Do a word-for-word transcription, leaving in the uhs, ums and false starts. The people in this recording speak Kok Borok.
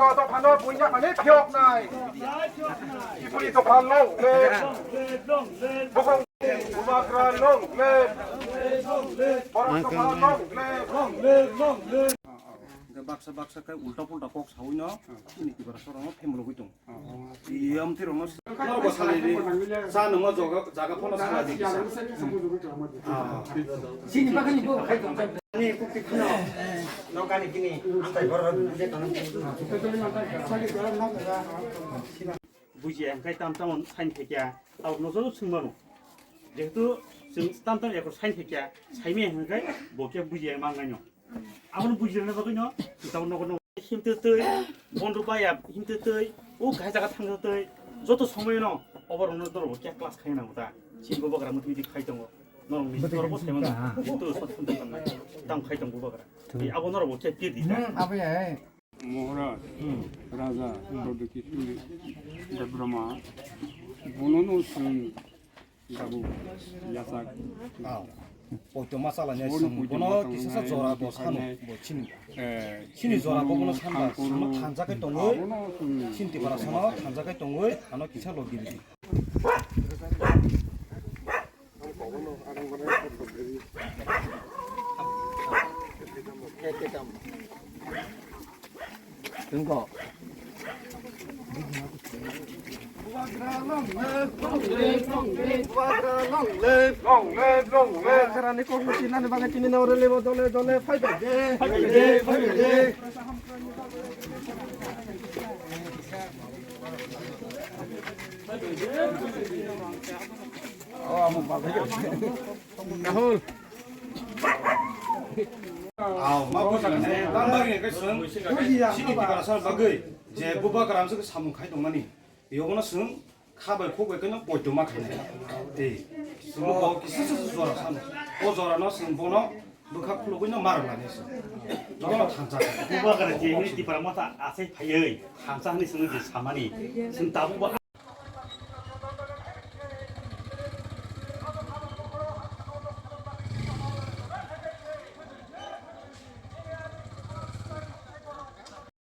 Dophano bunya phani phiyoknai. Chipuri dopha long live. Bukung bubagra long live. Borok dopha long live. Hwnkhe baksa baksa khe ulta pulta kok sawi no chini Tiprasa rok no phemlogwi tongo. Iyam tirok no norok bo salai di. Cha nungma jaga, jaga phano salai di kisa. Chini bagwi ni bo khai tong. Ani kukti phano. Nokani kini. Atai borok buje tong. Bujiya hwnkhe tam tamo sign khaikya, abo no joto swngmano. Jehetu chwng tam tam ekor sign khaikya, saimaya hwnkhe bo khe bujiya mangnaino. Abono bujirina bagwino, tamo nogo nogo himtwi twi, bondo baya himtwi twi, o kahai jaga thangtwi twi, joto somoyno oborokno norok bo khe class khaina nango ta. Chini bubagra muthungdi khai tongo. Norok ni norok bo saimano, joto sot sot tangnai. Tam khai tongo bubagra. Abo norok bo khe pir di ta. Abo ya. Maharaj, Raja, Pradyoti, Debbarma, bono no chwng dabu yachak. Poito ma chala ni chwng bono kisa sa jora bo sano bo chini. Chini jora bo bono sanba, sano thansa khe tongwi, chini Tiprasa no thansa khe tongwi, ano kisa logi ridi. Tungko. Bubagra long live, long live, long live. Bubagra long live, long live, long live. Bubagrani kokno sinani bagwi tini no rally bo dole dole phaibai de. Phaibai de, phaibai de. Rahul. Aw, ma buji kha ne, tam bagwi khe chwng chini Tiprasa bagwi je bubagra se samung khai tongmani, yogono chwng kha bai khuk bai kheno poito ma khainai. Tei chwng bo kisa se jora sano. O jora no chwng bono bwkha khulugwi no mar lani se. Jotono thansa. Bubagra je hwnwi Tipra Motha asai phaiwi thansa hwnwi chwngno je samani, chwng tabukbo